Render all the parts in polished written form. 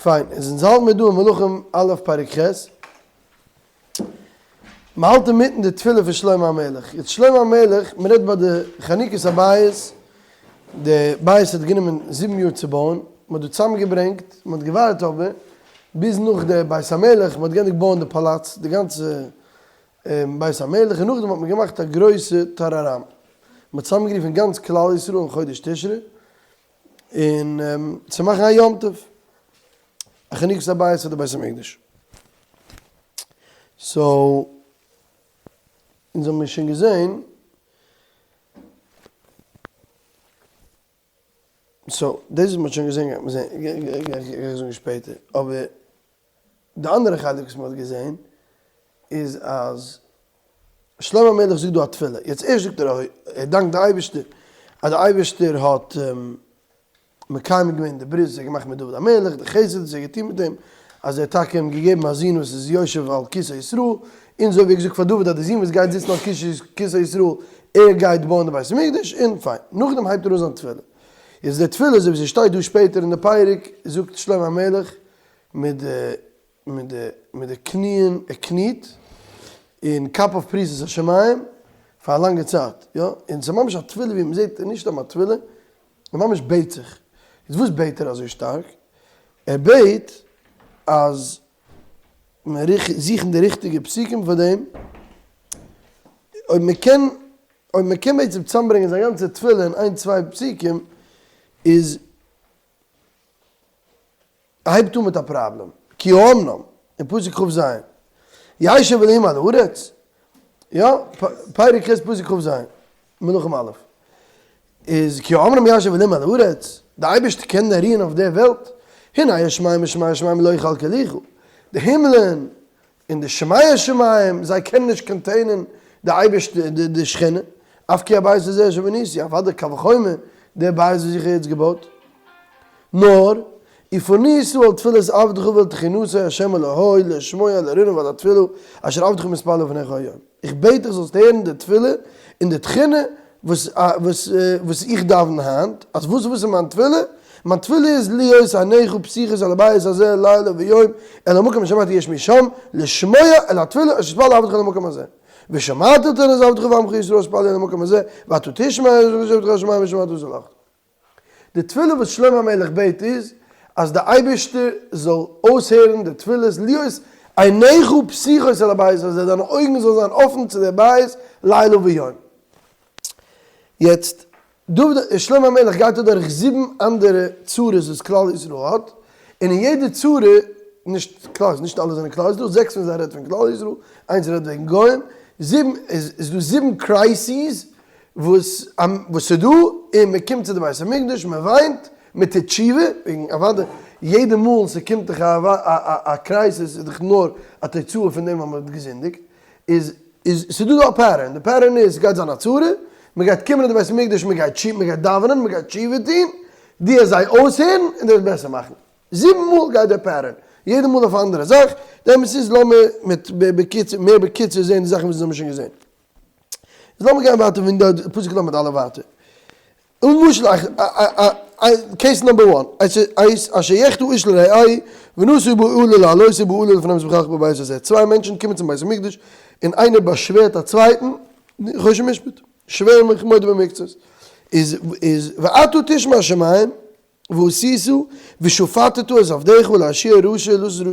פיין, איז אונז האלט מיר דא אין מלכים א' פרק ח', מען האלט אינמיטן די תפילה פון שלמה המלך, יעצט שלמה המלך, מען רעדט ביי די חנוכת הבית, די בית האט גענומען זיבן יאר צו בויען, מען האט דא צוזאמגעברענגט, מען האט געווארט אבער ביז נאך די בית המלך, מען האט געענדיגט בויען די פאלאץ, די גאנצע בית המלך, און נאכדעם האט מען געמאכט א גרויסע טאראראם, מען האט צוזאמגערופן גאנץ כלל ישראל אין חודש תשרי, און צו מאכן א יום טוב, א חנוכת הבית פאר די בית המקדש. so, אונז האבן מיר שוין געזען, so, דאס וואס מען האט שוין געזען גייט מען זען, גיי איך זאגן שפעטער, אבער די אנדערע חלק וואס מען האט געזען איז אז שלמה המלך זאגט דא א תפילה, יעצט ערשט זאגט ער ער דאנקט די אייבערשטער אז די אייבערשטער האט מקיים געווען די ברית וואס ער האט געמאכט מיט דוד המלך, די חסד וואס ער האט געטון מיט אים, אז ער האט טאקע אים געגעבן א זון וואס איז יושב על כסא ישראל, און אזוי ווי ער האט געזאגט פאר דוד אז די זון וואס גייט זיצן על כסא ישראל ער גייט בויען די בית המקדש, און פיין. נאכדעם הייבט ער אן זיין תפילה. יעצט די תפילה אזוי ווי ס'שטייט דא שפעטער אין די פרק זאגט שלמה המלך מיט די מיט די מיט די קניען ער קניט און קאפ אויף פריסת השמים פאר א לאנגע צייט יא און ס'איז ממש א תפילה ווי מ'זעט נישט סתם א תפילה ער ממש בעט זיך איז וואס בעט ער אזוי שטארק ער בעט אז מען זוכן די ריכטיגע פסוקים פאר דעם אויב מ'קען אויב מ'קען בעצם צוזאמברענגען זיין גאנצע תפילה אין איין צוויי פסוקים איז ער הייבט אן מיט א פראבלעם, כי האמנם, אין פסוק כ"ז, ישב אלהים על הארץ, יא, פרק ח' פסוק כ"ז, מלכים א', איז כי האמנם ישב אלהים על הארץ, די אייבערשטער קען דען רוען אויף דער וועלט, הנה השמים ושמי השמים לא יכלכלוך, די הימלען און די שמי השמים, זיי קענען נישט contain ען די אייבערשטע, די שכינה, אף כי הבית הזה אשר בניתי, אוודאי קל וחומר דער בית וואס איך האב יעצט געבויט. נאר, ופנית אל תפילת עבדך ואל תחינתו ה' אלוהי לשמוע אל הרינה ועל התפילה אשר עבדך מתפלל לפניך היום. איך בעט דיך זאלסט הערן די תפילה און די תחינה וואס וואס איך דאווען היינט, אז וואס וואס איז מיין תפילה? מיין תפילה איז להיות עיניך פתוחות אל הבית הזה לילה ויום אל המקום אשר אמרתי יהיה שמי שם, לשמוע אל התפילה אשר יתפלל עבדך אל המקום הזה. ושמעת אל תחינת עבדך ועמך ישראל אשר יתפללו אל המקום הזה, ואתה תשמע אל שבתך השמים ושמעת וסלחת. די תפילה וואס שלמה המלך בעט איז אז די אייבערשטער זאל אויסהערן די תפילות להיות עיניך פתוחות אל הבית הזה, דיינע אויגן זאלן זיין אפן צו דער בית לילה ויום. יעצט, דוד, שלמה המלך גייט אדורך זיבן אנדערע צרות וואס כלל ישראל האט, און אין יעדע צרה, נישט כלל, נישט אלע זענען כלל ישראל, זעקס פון זיי רעדט פון כלל ישראל, איינס רעדט וועגן גוים, זיבן, איז דא זיבן crises וואס וואס איז דא, און מען קומט צו די בית המקדש, מען וויינט, מען טוט תשובה, וועגן אוודאי יעדע מאל ס'קומט דאך א crisis איז דאך נאר א תוצאה פון דעם אז מען האט געזינדיגט, איז איז ס'איז דא דא א pattern, די pattern איז ס'גייט זיין א צרה, מען גייט קומען אין די בית המקדש, מען גייט מען גייט דאווענען, מען גייט תשובה טון, דו וועסט זיי אויסהערן און דו וועסט בעסער מאכן. זיבן מאל גייט דער pattern, יעדע מאל אויף א אנדערע זאך, די אמת איז לאמיר מיט בקיצור מער בקיצור זען די זאכן וואס אונז האבן שוין געזען. איז לאמיר גיין ווייטער פון דארט פסוק ל' א' ווייטער. למשל case number one, אשר יחטא איש לרעהו ונשאו באלה להעלותו באלה לפני מזבחך בבית הזה, צוויי מענטשן קומען צום בית המקדש און איינער באשווערט א צווייטן, חושן משפט, שווער מיך מודה במקצת, איז איז ואתה תשמע השמים ועשית ושפטת את עבדך להרשיע רשע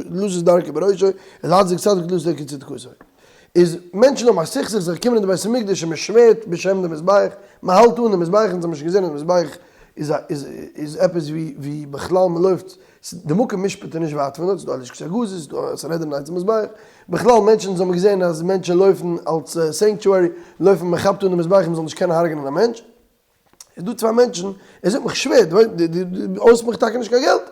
לזוז דרכו בראשו ולהצדיק צדיק לזוז דרכו צדקתו. איז מענטשן האבן א סכסוך זיי קומען אין די בית המקדש און מען שווערט בשם די מזבח, מען האלט אן די מזבח, אונז האבן שוין געזען אז די מזבח איז א איז איז עפעס ווי ווי בכלל מען לויפט, די מקום משפט איז נישט ווייט פון דארט, ס'איז דא א לשכת הגזית, ס'איז דא א סנהדרין אצל מזבח, בכלל מענטשן אונז האבן געזען אז מענטשן לויפן אלס sanctuary, לויפן מען כאפט אן די מזבח מען זאל נישט קענען הרג'נען א מענטש. איז דא צוויי מענטשן, ער זאגט מיך שווער, דו owe סט מיך טאקע נישט קיין געלט,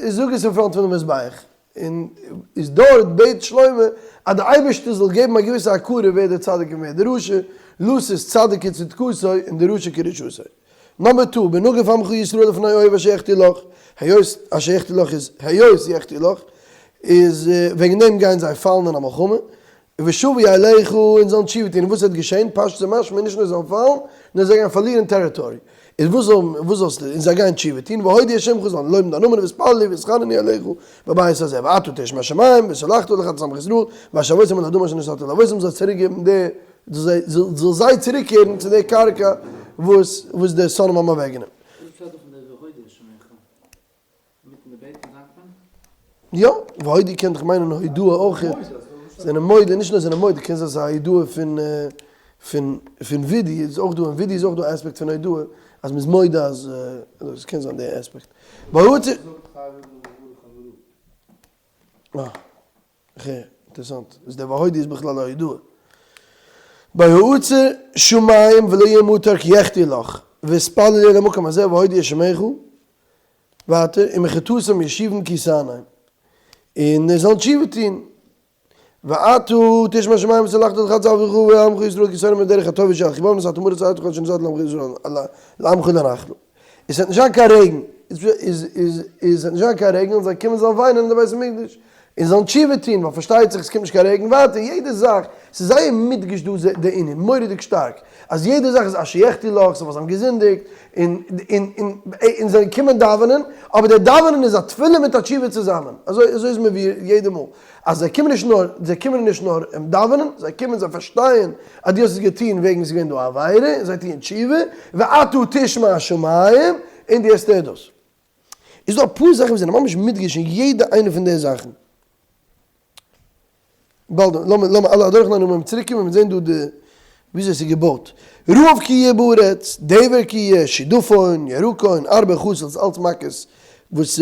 זאג עס אין front פונעם מזבח, און איז דארט בעט שלמה אז די אייבערשטער זאל געבן א געוויסע הכרה ווער דער צדיק און ווער דער רשע, לתת צדיק כצדקתו און דער רשע כרשעותו. number two, בנגף עמך ישראל לפני אויב אשר יחטאו לך, היות אשר יחטאו לך איז היות יחטאו לך, איז וועגן דעם גייען זיי פאלן אין א מלחמה, ושבו אליך און זאלן תשובה טון, און וואס וועט געשען? פשטות איז משמע נישט נאר זיי זאלן פאלן, נאר זיי גייען פארלירן territory. איז וואס זאל וואס זאלסטו און זיי גייען תשובה טון, והודו את שמך זאלן לויבן דיין נאמען והתפללו ויתחננו אליך בבית הזה, ואתה תשמע שמים וסלחת לחטאת עמך ישראל והשבותם אל האדמה אשר נתת לאבותם זאל צוריק געבן די זאל זיי צוריק קערן צו די קרקע וואס וואס די שונאים האבן אוועק גענומען. וואס איז פשט דא פון די והודו את שמך? אינמיטן די בעטן זאגט מען? יא, והודו קען דאך מיינען הודאה אויך. זענען מודה, נישט נאר זענען מודה, קען זיין ס'איז א הודאה פון פון פון וידוי, איז אויך דא, אין וידוי איז אויך דא א אספעקט פון הודאה, אז מ'איז מודה אז, עס קען זיין די אספעקט. אה, איך הער, אינטערעסאנט. איז דער והודו איז בכלל א הודאה. בהעצר שמים ולא יהיה מטר כי יחטאו לך, והתפללו אל המקום הזה והודו את שמך, ווייטער, ומחטאתם ישובון כי תענם, און זיי זאלן תשובה טון, ואתה תשמע שמים וסלחת לחטאת עבדך ועמך ישראל כי תונו בדרך הטובה שהלכו בה ונתת הארץ ארצך אשר נתת לעמך ישראל לעמך לנחלה. עס וועט נישט זיין קיין רעגן, איז איז איז עס וועט נישט זיין קיין רעגן און זיי קומען זאלן וויינען אין די בית המקדש, און זאלן תשובה טון, ווייל פארשטייט זיך עס קומט נישט קיין רעגן ווייטער, יעדע זאך, ס'איז זייער מודגש דא די ענין, מורא'דיג שטארק, אז יעדע זאך איז אשר יחטאו לך, ס'איז ווייל זיי האבן געזינדיגט, און און און און זיי קומען דאווענען, אבער דער דאווענען איז א תפילה מיט א תשובה צוזאמען, אזוי אזוי איז מבואר יעדע מאל, אז זיי קומען נישט נאר, זיי קומען נישט נאר דאווענען, זיי קומען זיי פארשטייען אז דו האסט עס געטון וועגן עס איז געווען דא א עבירה, און זיי טוען תשובה, ואתה תשמע השמים, און דו האסט דאס. איז דא אפאר זאכן וואס זענען ממש מודגש אין יעדע איינע פון די זאכן. באלד, לאמיר לאמיר אלע אדורכליינען און צוריק קומען, מיר זעהן דא די וויאזוי עס איז געבויט. רעב כי יהיה בארץ, דבר כי יהיה, שדפון, ירקון, ארבה חסיל, ס'איז אלץ מכות וואס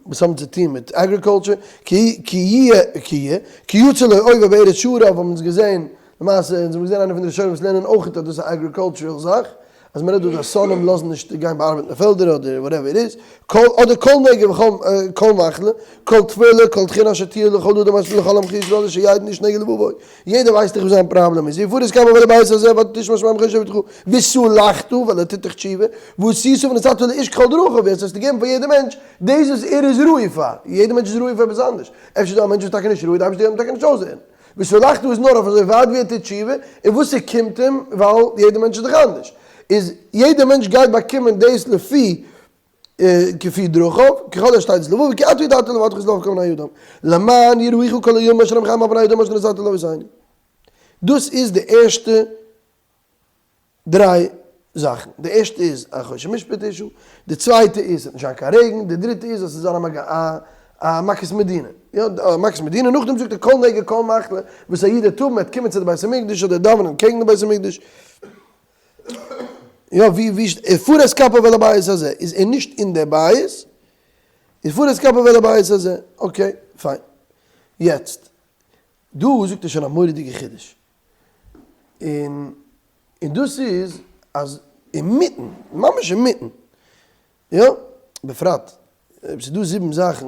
וואס האבן צו טון מיט agriculture, כי כי יהיה כי יהיה, כי יצר לו אויב בארץ שעריו האבן אונז געזעהן למעשה אונז האבן געזען איינע פון די ראשונים וואס לערנען אויך אז דאס איז א agricultural זאך, אז מען רעדט דא אז שונאים לאזן נישט גיין באארבעטן די פעלדער אדער whatever it is, כל אדער כל נגע וכל כל מחלה, כל תפלה, כל תחינה אשר תהיה לכל אדם אשר לכל עמך ישראל אשר ידעון איש נגע לבבו, יעדער ווייסט דאך וואס זיין פראבלעם איז, ופרש כפיו אל הבית הזה ואתה תשמע שמים ממחו שבטך וסלחת ווייל ער טוט דאך תשובה, ועשית ונתת לאיש ככל דרכיו, יעצט האסטו געגעבן פאר יעדע מענטש דאס וואס ער איז ראוי פאר, יעדע מענטש איז ראוי פאר עפעס אנדערש, אפשר איז דא א מענטש וואס איז טאקע נישט ראוי, די אייבערשטער גייט אים טאקע נישט אויסהערן. וסלחת איז נאר אויף אזוי ווייט ווי ער טוט תשובה, און וואס ס'קומט אים, ווייל יעדער מענטש איז דאך אנדערש, איז יעדער מענטש גייט באקומען דאס לפי כפי דרכיו, ככל אשר תדע לבבו, כי אתה ידעת לבדך את לבב כל בני אדם, למען יראוך כל הימים אשר הם חיים על פני האדמה אשר נתת לאבותינו. דאס איז די ערשטע דריי זאכן, די ערשטע איז א חושן משפט issue, די צווייטע איז ס'וועט נישט זיין קיין רעגן, די דריטע איז אז ס'זאל זיין א א מכת מדינה, יא א מכת מדינה, נאכדעם זאגט ער כל נגע כל מחלה וואס א איד וועט האבן, ער וועט קומען צו די בית המקדש אדער דאווענען קעגן די בית המקדש, יא ווי ווי ופרש כפיו אל הבית הזה, איז ער נישט אין די בית, ופרש כפיו אל הבית הזה, okay פיין, יעצט דא זאגט ער שוין א מורא'דיגע חידוש, און און דאס איז אז אינמיטן, ממש אינמיטן, יא, בפרט אויב ס'איז דא זיבן זאכן,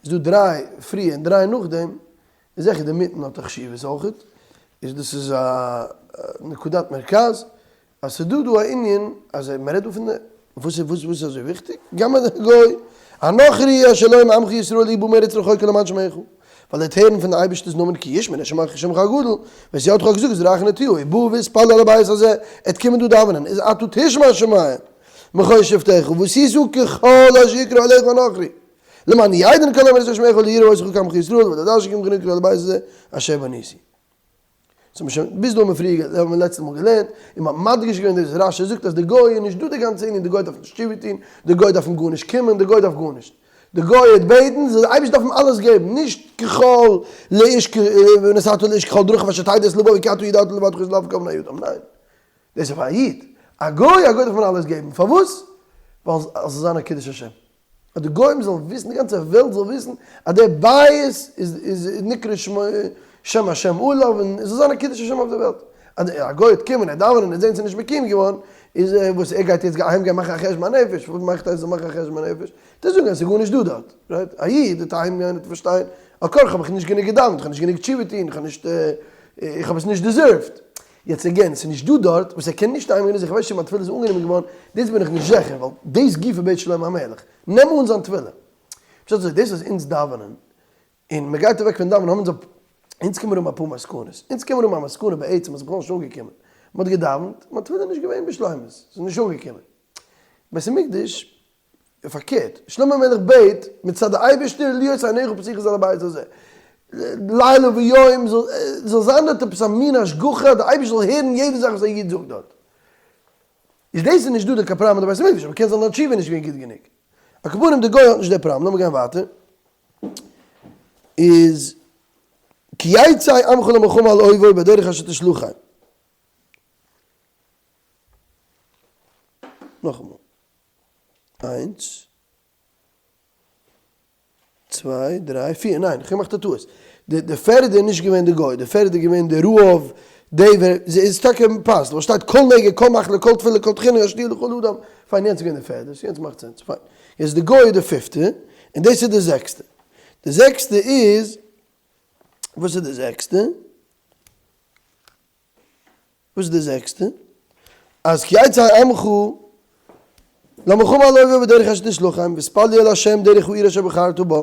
איז דא דריי פריער און דריי נאכדעם, איז זיכער די מיטן האט א חשיבות אויכעט, איז דאס איז א נקודת מרכז, אז ס'דא דא א ענין אז מ'רעדט דא פון די, וואס איז וואס איז אזוי וויכטיג? גם א גוי, הנכרי אשר לא מעמך ישראל הוא בא מארץ רחוקה למען שמך, ווייל ער וועט הערן פון די אייבערשטער'ס נאמען כי ישמע שמך שמך הגדול, ואת ידך החזקה וזרועך הנטויה, ובא והתפלל אל הבית הזה, ער וועט קומען דא דאווענען, איז אתה תשמע שמים מחוז שבטך, ועשית ככל אשר יקרא אליך הנכרי, למען ידעון כל האומר את שמך ליראו אותך כעמך ישראל, ולדעת שכמך נקרא אל הבית הזה אשר בניתי. ס'האט מען שוין ביז דא האבן מיר פריער האבן מיר לעצטע מאל געלערנט, און מ'האט מדגיש געווען דאס רש"י זאגט אז די גוי איז נישט דא די גאנצע ענין, די גוי דארף נישט תשובה טון, די גוי דארף אים גארנישט קומען, די גוי דארף גארנישט. די גוי וועט בעטן, זאל די אייבערשטער דארף אים אלעס געבן, נישט ככל לאיש ונתת לאיש ככל דרכיו אשר תדע את לבו כי אתה ידעת לבדך את לבב כל בני אדם, ניין. דאס איז פאר א איד. א גוי, א גוי דארף מען אלעס געבן. פארוואס? ווייל עס זאל זיין א קידוש השם. אז די גוים זאלן וויסן, די גאנצע וועלט זאל וויסן, אז דער בית איז איז נקרא שמו שם השם עליו, און עס זאל זיין א קידוש השם אויף די וועלט. אז א גוי וועט קומען און דאווענען און זען ס'איז נישט מקוים געווארן, איז וואס ער גייט יעצט אהיים גיין מאכן א חשבון הנפש, וואס מאכט ער זאל מאכן א חשבון הנפש? וועט ער זאגן אז ס'איז גארנישט דא דארט, right? א איד וועט אהיים גיין און פארשטיין, על כרחך האב איך נישט גענוג געדאווענט, איך האב נישט גענוג תשובה טון, איך האב נישט, איך האב עס נישט deserved. יעצט again, ס'איז נישט דא דארט וואס ער קען נישט איינגיין איך ווייס שוין מיין תפילה איז אנגענומען געווארן, דאס בין איך נישט זיכער, ווייל דאס גופא בעט שלמה המלך, נעם אן זיין תפילה. פשט אזוי, דאס אז אונז דאווענען, און מען גייט אוועק פון דאווענען האבן אונז א, אונז קומען אן אפאר מסקנות, אונז קומען אן א מסקנא בעצם אז ס'איז בכלל נישט אנגעקומען, מען האט געדאווענט, מיין תפילה איז נישט געווען בשלימות, ס'איז נישט אנגעקומען. בית המקדש, פארקערט, שלמה המלך בעט מצד די אייבערשטער להיות עיניך פתוחות על הבית הזה, לילה ויום, זאל זיין דארט עפעס א מין השגחה אז די אייבערשטער זאל הערן יעדע זאך וואס א איד זאגט דארט. איז דאס איז נישט דא די קיין פראבלעם מיט די בית המקדש, אבער קען זיין דיין תשובה איז נישט געווען גוט גענוג. על כל פנים די גוי האט נישט די פראבלעם, לאמיר גיין ווייטער. איז כי יצא עמך למלחמה על אויבו בדרך אשר תשלחם. נאכאמאל. איינס. צוויי, דריי, פיר, ניין, איך האב געמאכט א טעות. די די פערדע איז נישט געווען די גוי, די פערדע איז געווען די רעב, די ווער, איז טאקע פאסט, ווייל שטייט כל נגע, כל מחלה, כל תפילה, כל תחינה, אשר תהיה לכל אדם. פיין, יענץ איז געווען די פערדע, יענץ מאכט sense, פיין. יעצט די גוי איז די פיפטע, און דאס איז די זעקסטע. די זעקסטע איז, וואס איז די זעקסטע? וואס איז די זעקסטע? אז כי יצא עמך למלחמה על אויביו בדרך אשר תשלחם והתפללו אל ה' דרך העיר אשר בחרת בה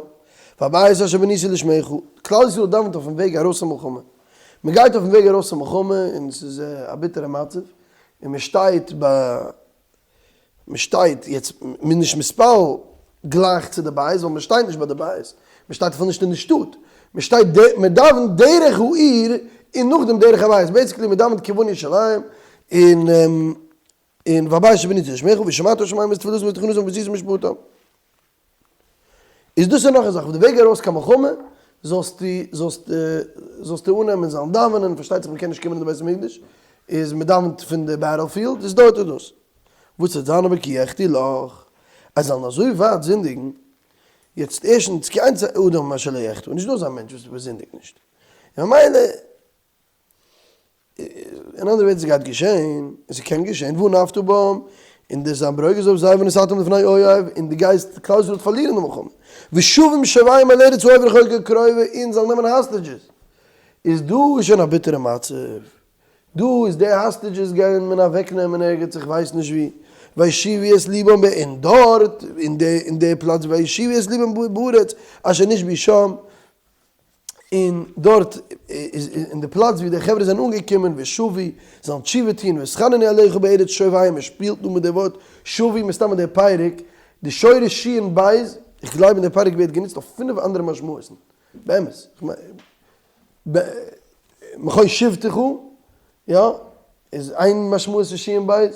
והבית אשר בניתי לשמך, כלל ישראל דאווענט אויפן וועג ארויס פון מלחמה, מען גייט אויפן וועג ארויס פון מלחמה און ס'איז א ביטערע מצב און מען שטייט ביי מען שטייט יעצט, מען איז נישט מתפלל גלייך צו די בית, ווייל מען שטייט נישט ביי די בית, מען שטייט אפילו נישט אין די שטאט, מען שטייט מען דאווענט דרך העיר און נאכדעם דרך הבית, basically מען דאווענט כיוון ירושלים און און והבית אשר בניתי לשמך ושמעת השמים את תפילתם ואת תחינתם ועשית משפטם. איז דאס איז נאך א זאך, אויף די וועג ארויס קיין מלחמה זאלסטו זאלסטו זאלסטו אננעמען זאלן דאווענען, פארשטייט זיך מען קען נישט קומען אין די בית המקדש, איז מען דאווענט פון די battlefield, איז דארט איז דאס. וואס וועט זיין אבער כי יחטאו לך, אז זיי זאלן אזוי ווייט זינדיגן, יעצט ערשטנס כי אין אדם אשר לא יחטא, נישט דא אזא מענטש וואס זינדיגט נישט, און ממילא אין אנדערע ווערטער ס'גייט געשען, און ס'קען געשען, ואנפת בם, און דו זיין ברוגז אויף זיי ונתתם לפני אויב, און דו גייסט כלל ישראל וועט פארלירן די מלחמה, ושבים שביהם אל ארץ האויב רחוקה קרובה, און זאלן נעמען hostages, איז דא איז שוין א ביטערע מצב, דא איז די hostages גייען מען אוועק נעמען ערגעץ איך ווייס נישט ווי, וישיבו את לבם ב און דארט אין די אין די פלאץ וישיבו את לבם בארץ אשר נשבו שם, און דארט איז אין די פלאץ ווי די חברה זענען אנגעקומען ושבו, זאלן תשובה טון, והתחננו אליך בארץ שביהם, מען שפילט דא מיט די ווארט שבי, מסתמא דער פרק, די שורש שין בית, איך גלייב אין דער פרק ווערט גענוצט אויף פינף אנדערע משמעות'ן, באמת, מכון שבתך, יא, איז איין משמעות פון שין בית,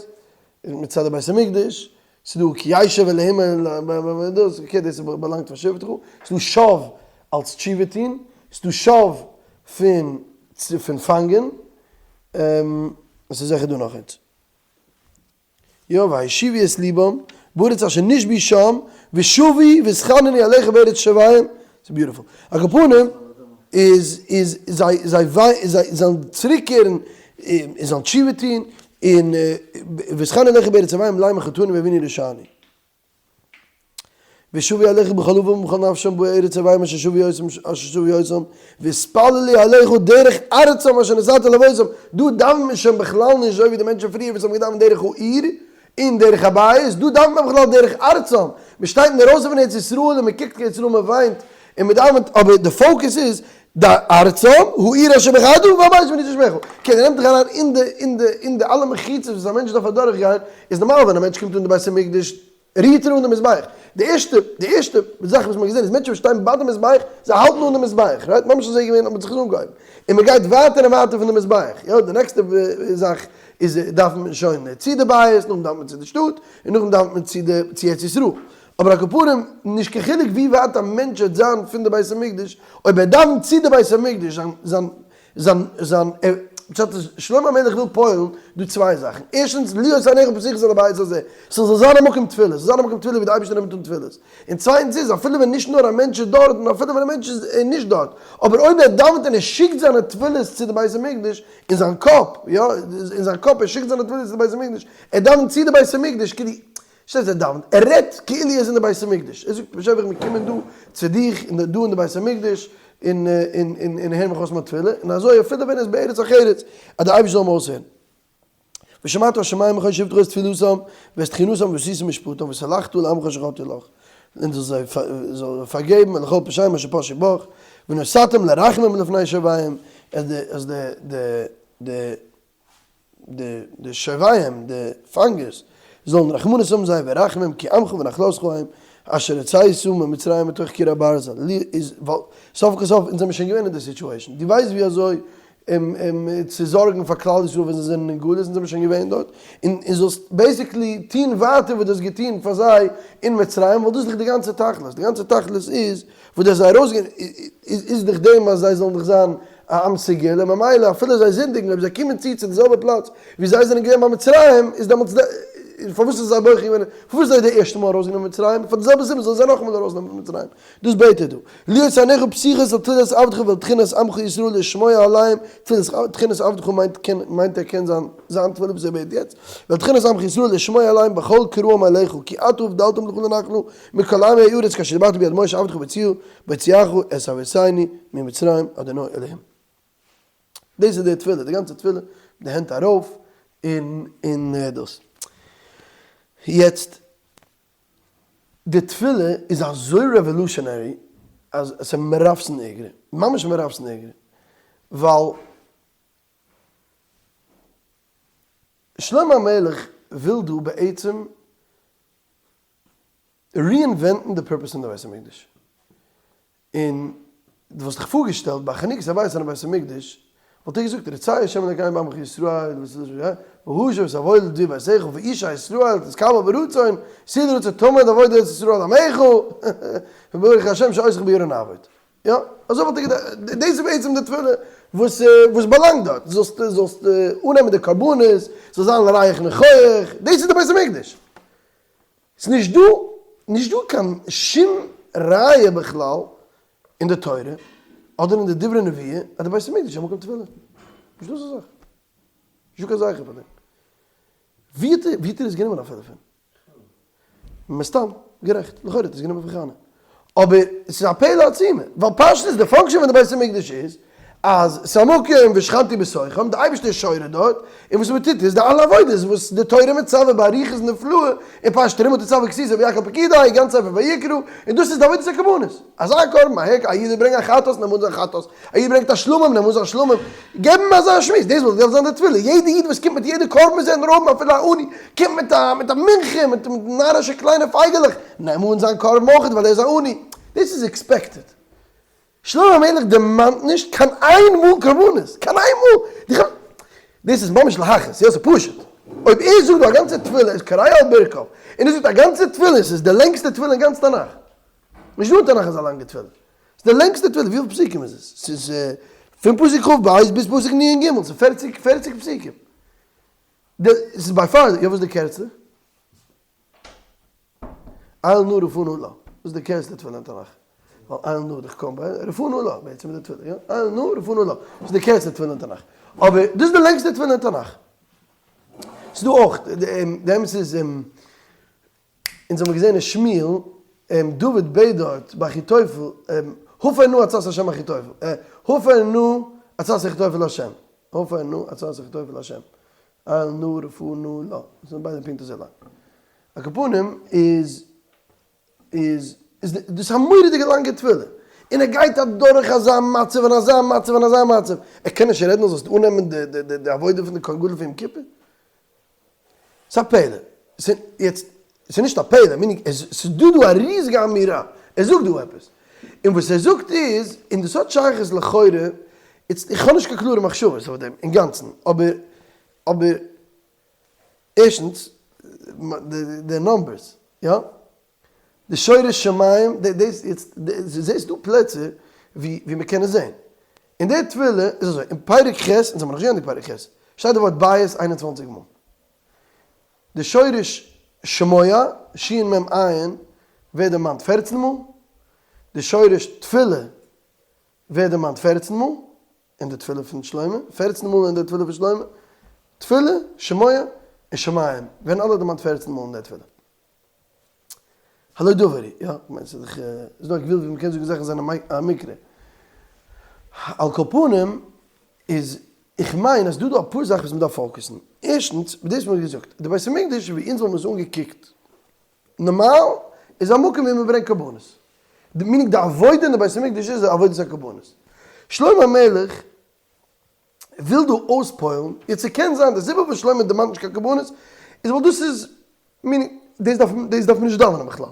מצד די בית המקדש, ס'איז דא כי ישב אלהים אל דאס, okay דאס באלאנגט פאר שבתך, ס'איז דא שב אלס תשובה טון, ס'איז דא שב פון פון פאנגען, און ס'איז זיכער דא נאך איינס. יא וישיבו את לבם בארץ אשר נשבו שם ושבו והתחננו אליך בארץ שביהם, ס'איז beautiful. על כל פנים איז איז זיי זיי זיי זאלן צוריקקערן און זאלן תשובה טון און והתחננו אליך בארץ שביהם לאמר חטאנו ועוינו רשענו. ושבו אליך בכל לבם ובכל נפשם בארץ אויביהם אשר שבו אותם אשר שבו אותם והתפללו אליך דרך ארצם אשר נתת לאבותם, דא דאווענט מען שוין בכלל נישט אזוי ווי די מענטשן פריער וואס האבן געדאווענט דרך העיר און דרך הבית, דא דאווענט מען בכלל דרך ארצם, מען שטייט אינדערויסן פון ארץ ישראל און מען קוקט קיין ישראל מען וויינט און מען דאווענט, אבער די focus איז די ארצם, העיר אשר בחרת והבית אשר בנית לשמך, okay, נעמט דיך אריין אין די אין די אין די אלע מחיצות וואס א מענטש דארף אדורך גיין, איז נארמאל ווען א מענטש קומט אן די בית המקדש רירט ער אן די מזבח, די ערשטע די ערשטע זאך וואס מען האט געזען איז מענטשן וואס שטייען ביי די מזבח, זיי האלטן אן די מזבח, right? ממש אזוי געווען האט מען זיך עס אנגעהויבן, און מען גייט ווייטער און ווייטער פון די מזבח, יא די נעקסטע זאך איז דארף מען שוין צו די בית, נאכדעם דארף מען צו די שטאט, און נאכדעם דארף מען צו די צו ארץ ישראל, אבער על כל פנים נישט קיין חילוק ווי ווייט א מענטש וועט זיין פון די בית המקדש, אויב ער דאווענט צו די בית המקדש זיין זיין זיין זיין פשט איז שלמה המלך וויל פועל'ן דא צוויי זאכן, ערשטנס להיות עיניך פתוחות על הבית הזה, ס'זאל זיין א מקום תפילה, ס'זאל זיין א מקום תפילה ווי די אייבערשטער נעמט אן תפילות, און צווייטנס איז אפילו ווען נישט נאר א מענטש איז דארט, און אפילו ווען א מענטש איז נישט דארט, אבער אויב ער דאווענט און ער שיקט זיינע תפילות צו די בית המקדש, אין זיין קאפ, יא, אין זיין קאפ ער שיקט זיינע תפילות צו די בית המקדש, ער דאווענט צו די בית המקדש כאילו שטייט ער דאווענט, ער רעדט כאילו ער איז אין די בית המקדש, ער זאגט באשעפער איך בין געקומען דא צו דיך אין דא אין די בית המקדש און און און הער מיך אויס מיין תפילה, און אזוי אפילו ווען ער איז בארץ אחרת אז די אייבערשטער זאל אים אויסהערן. ושמעת השמים מכון שבתך את תפילתם ואת תחינתם ועשית משפטם וסלחת לעמך אשר חטאו לך, און זאלסט זיי פארגעבן ולכל פשעיהם אשר פשעו בך, ונתתם לרחמים לפני שביהם, אז די אז די די די די שוביים, די פאנגערס, זאלן רחמנות האבן זיי ורחמים כי עמך ונחלתך הם אשר הוצאת ממצרים מתוך קיר הברזל איז ווייל סוף כל סוף אונז זעמיר שוין געווען אין די situation דו ווייסט ווי אזוי צו זארגן פאר כלל ישראל ווען זיי זענען אין גלות אונז זעמיר שוין געווען דארט און זאלסט basically טון ווייטער וואס דו האסט געטון פאר זיי אין מצרים ווייל דאס איז דאך די גאנצע תכלית די גאנצע תכלית איז וואס דו האסט זיי ארויסגענומען איז דורך דעם אז זיי זאלן דאך זיין א עם סגולה, ממילא אפילו זיי זינדיגן אויב זיי קומען צו צו די זעלבע פלאץ ווי זיי זענען געווען ביי מצרים איז דעמאלטס די, פארוואס איז זיי בוחר געווען, פארוואס איז זיי די ערשטע מאל ארויסגענומען מצרים, פאר די זעלבע סיבה זאלן זיי נאכאמאל ארויסנעמען פון מצרים, דאס בעט ער דא, להיות עיניך פתוחות אל תפילת עבדך ואל תחינת עמך ישראל לשמוע אליהם, תפילת תחינת עבדך מיינט קען מיינט ער קען זיין זיין תפילה וואס ער בעט יעצט, ואל תחינת עמך ישראל לשמוע אליהם בכל קראם אליך כי אתה הבדלתם לך לנחלה מכל עמי הארץ כאשר דיברת ביד משה עבדך בהוציאך בהוציאך את אבותינו ממצרים אדוני אלהים. דאס איז די תפילה, די גאנצע תפילה, די הענט ארויף און און דאס. יעצט, די תפילה איז אזוי revolutionary אז עס איז מרפסן איגרא, ממש מרפסן איגרא, ווייל שלמה המלך וויל דא בעצם reinvent ן די purpose פון די בית המקדש, און דו וואלסט דיך פארגעשטעלט ביי חנוכת הבית פונעם בית המקדש, וואלט ער געזאגט רצה ה' אלוקינו בעמך ישראל והשב את האבד לדביר ביתך ואיש ישראל תתקבל ברצון עתיד לרצון תמיד עבודת ישראל עמך וברוך השם שעושך ביראה נעבוד. יא, אזוי וואלט איך געדאכט, דאס איז בעצם די תפילה וואס וואס באלאנגט דארט, זאלסט זאלסט אננעמען די קרבנות, זאל זיין לריח ניחוח, דאס איז די בית המקדש. ס'איז נישט דא, נישט דא קיין שום ראיה בכלל אין די תורה אדער אין די דברי נביאים אז די בית המקדש איז א מקום תפילה. נישט דא אזא זאך. נישט דא קיין זכר פאר דעם. ווי האט ער ווי האט ער עס גענומען אפילו פון? מסתם, גערעכט, לכאורה האט ער עס גענומען פון חנה. אבער עס איז א פלא עצומה, ווייל פשטות די function פון די בית המקדש איז אז ס'איז א מקום ושכנתי בתוכם, די אייבערשטער איז שורה דארט, און וואס מ'טוט איז די אלע עבודות וואס די תורה מצווה באריכות נפלאה, אין פרשת תרומה תצוה כי תשא ויקהל פקודי, גאנץ ספר ויקרא, און דאס איז די עבודת הקרבנות. אזא קרבן, א העק, א איד ברענגט א חטאת, נעם אן זיין חטאת, א איד ברענגט א שלמים, נעם אן זיין שלמים, געב אים אזא שמועס, דאס וואלט געדארפט זיין די תפילה, יעדע איד וואס קומט מיט יעדע קרבן איז ער נאר אפילו א עני, קומט מיט א מיט א מנחה, מיט נארישע קליינע פייגעלעך, נעם אן זיין קרבן אויך ווייל ער איז א עני, דאס איז expected. שלמה המלך דערמאנט נישט קיין איין מאל קרבנות, קיין איין מאל! דאס איז ממש להכעיס, יא ס'איז פשוט, אויב ער זאגט דא א גאנצע תפילה איז כורע על ברכיו, און ער זאגט א גאנצע תפילה, ס'איז די לענגסטע תפילה אין גאנץ תנך, נישט דא אין תנך אזא לאנגע תפילה, ס'איז די לענגסטע תפילה, וויפיל פסוקים איז עס? ס'איז פון פסוק כ ב ביז פסוק נ ג, ס'איז פערציג פערציג פסוקים, די ס'איז by far, יא וואס איז די קערצטע? אל נא רפא נא לה, וואס איז די קערצטע תפילה אין תנך? ווייל אל נא דאך קוים ביי רפא נא לה, בעצם איז די תפילה, יא? אל נא רפא נא לה, דאס איז די קערצטע תפילה אין תנך, אבער דאס איז די לענגסטע תפילה אין תנך. ס'איז דא אויך, די אמת איז, אונז האבן געזען אין שמואל, דוד בעט דארט ביי אחיתופל, הפר נא עצת השם אחיתופל, הפר נא עצת אחיתופל להשם, הפר נא עצת אחיתופל להשם, אל נא רפא נא לה, דאס זענען ביידע פונקט אזוי לאנג. על כל פנים איז איז איז דאס א מורא'דיגע לאנגע תפילה, און ער גייט אדורך אזא מצב און אזא מצב און אזא מצב, ער קען נישט רעדן אז זאלסט אננעמען די די די עבודה פון די כהן גדול פון יום כיפור? ס'איז א פלא. ס'איז יעצט, ס'איז נישט א פלא, meaning ס'איז דא דא א ריזיגע אמירה, ער זאגט דא עפעס. און וואס ער זאגט איז, און דאס האט שייכות לכאורה, איצט איך האב נישט קיין קלארע מחשבות אויף דעם אינגאנצן, אבער, אבער, ערשטנס, די numbers, יא? די שורש שמים, דאס יעצט, זעסט דא פלעצער ווי ווי מען קען עס זען. אין די תפילה איז אזוי, אין פרק ח', אונז האבן נאך נישט געענדיגט פרק ח', שטייט די ווארט בית 21 מאל. די שורש שמוע, שין מם עין, ווערט דערמאנט פערצן מאל. די שורש תפילה ווערט דערמאנט פערצן מאל אין די תפילה פון שלמה, פערצן מאל אין די תפילה פון שלמה, תפילה, שמוע, און שמים ווערן אלע דערמאנט פערצן מאל אין די תפילה. הלא דבר היא, יא, כ'מיין ס'איז דאך, ס'איז דא א גבול ווי מ'קען זאגן זאכן זענען א מקרה. על כל פנים, איז איך מיין אז ס'דא דא אפאר זאכן וואס מ'דארף focus ן. ערשטנס, ווי דאס מ'האט געזאגט, די בית המקדש ווי אונז וואלטן עס אנגעקוקט נארמאל, איז א מקום ווי מ'ברענגט קרבנות. meaning די עבודה אין די בית המקדש איז עבודת הקרבנות. שלמה המלך וויל דא אויספועל'ן, יעצט ס'קען זיין די סיבה וואס שלמה דערמאנט נישט קיין קרבנות איז ווייל דאס איז. meaning, דאס דארף דאס דארף מען נישט דאווענען בכלל.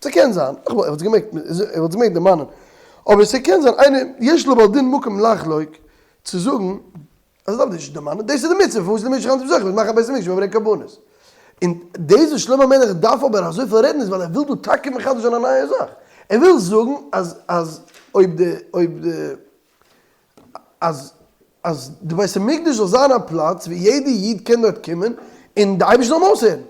ס'קען זיין, איך וואלט עס געמעגט, איך וואלט עס געמעגט דערמאנען, אבער ס'קען זיין איינער, יש לבעל דין מקום לחלוק, צו זאגן אז מ'דארף נישט דערמאנען, דאס איז די מצוה פון וואס די משכן זיך מ'מאכט א בית המקדש מ'ברענגט קרבנות. און דאס וואס שלמה המלך דארף אבער אזויפיל רעדן איז ווייל ער וויל דא טאקע מחדש זיין א נייע זאך. ער וויל זאגן אז אז אויב די אויב די אז אז די בית המקדש זאל זיין א פלאץ ווי יעדע איד קען דארט קומען און די אייבערשטער זאל אים אויסהערן.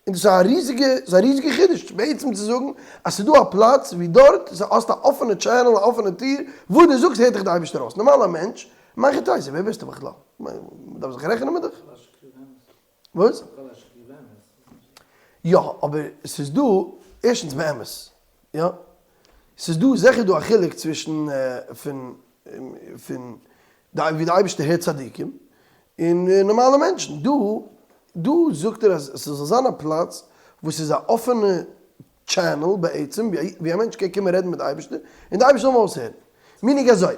און דאס איז א ריזיגע, ס'איז א ריזיגע חידוש בעצם צו זאגן אז ס'איז דא א פלאץ ווי דארט האסטו א אפענע channel, א אפענע טיר, וואס דו זאגסט הערט דיך די אייבערשטער אויס. נארמאל א מענטש, מהיכי תיתי, ווער ביסטו בכלל? מ'דארף זיך רעכענען מיט דיך? וואס? יא, אבער ס'איז דא, ערשטנס באמת, יא, ס'איז דא זיכער דא א חילוק צווישן פון פון די ווי די אייבערשטער הערט צדיקים און נארמאלע מענטשן, דא דא זאגט ער אז ס'זאל זיין א פלאץ וואס איז א אפענע channel בעצם ווי א מענטש קען קומען רעדן מיט די אייבערשטער און די אייבערשטער זאל אים אויסהערן, meaning אזוי,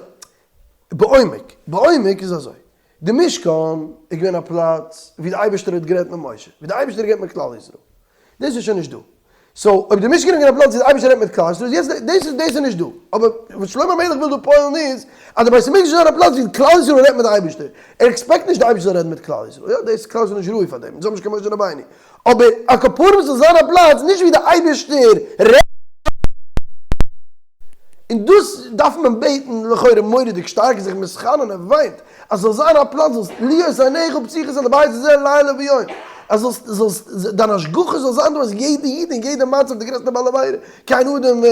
בעומק, בעומק איז אזוי, די משכן איז געווען א פלאץ ווי די אייבערשטער האט גערעדט מיט משה, ווי די אייבערשטער האט גערעדט מיט כלל ישראל, דאס איז שוין נישט דא. so אויב די משכן איז געווען א פלאץ ווי די אייבערשטער רעדט מיט כלל ישראל, יעצט דאס איז דאס איז נישט דא. אבער וואס שלמה המלך וויל דא פועל'ן איז, אז די בית המקדש זאל זיין א פלאץ ווי כלל ישראל רעדט מיט די אייבערשטער. ער expect נישט די אייבערשטער זאל רעדן מיט כלל ישראל, יא דאס איז כלל ישראל נישט ראוי פאר דעם, אונז האבן נישט קיין משה רבינו. אבער על כל פנים זאל זיין א פלאץ נישט ווי די אייבערשטער רעדט. און דאס דארף מען בעטן לכאורה מורא'דיג שטארק, זיך מתחנן, ער וויינט אז ס'זאל זיין א פלאץ זאלסט להיות עיניך פתוחות אל הבית הזה לילה ויום, אז זאלסט זאלסט דיין השגחה זאל זיין דא אז יעדע איד אין יעדע מצב די גרעסטע בעל עבירה כי אין אדם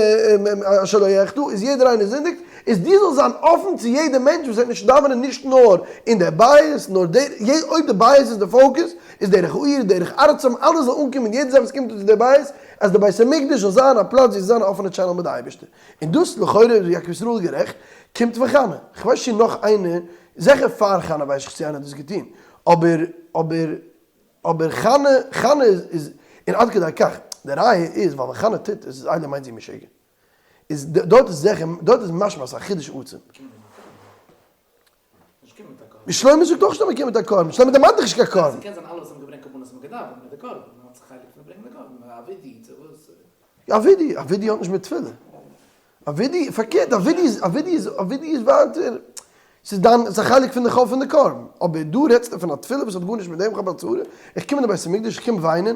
אשר לא יחטא איז יעדער איינער זינדיגט, איז דו זאלסט זיין אפן צו יעדע מענטש וואס וועט נישט דאווענען נישט נאר אין די בית נאר דער אויב די בית איז די focus איז דרך העיר דרך ארצם אלעס זאל אנקומען יעדע זאך וואס קומט אן צו די בית אז די בית המקדש זאל זיין א פלאץ ווי עס זאל זיין א אפענע channel מיט די אייבערשטער, און דאס לכאורה איז יעקב ישראל גערעכט, קומט פון חנה, כ'ווייס נישט צו נאך איינער, זיכער פאר חנה ווייס איך צו איינער האט דאס געטון, אבער אבער אבער חנה חנה איז און עד כדי כך, די ראיה איז ווייל ווען חנה טוט עס איז איינער מיינט זי משוגע, איז דארט איז זיכער דארט איז משמע אז ס'איז א חידוש עצום. שלמה זאגט אויך שלמה קומט מיט א קרבן, שלמה דערמאנט דאך נישט קיין קרבן. ס'קען זיין אלע וואס האבן געברענגט קרבנות האבן געדאווענט מיט די קרבן, מען האט זיך חלק פון ברענגען די קרבן, א וידוי צו וואס. א וידוי, א וידוי האט נישט מיט תפילה. א וידוי, פארקערט, א וידוי איז, א וידוי איז, א וידוי איז ווייטער, ס'איז דיין, ס'איז א חלק פון די חוב פון די קרבן. אבער דא רעדסטו פון א תפילה וואס האט גארנישט מיט דעם, כ'האב א צרה, איך קום אין די בית המקדש, איך קום וויינען,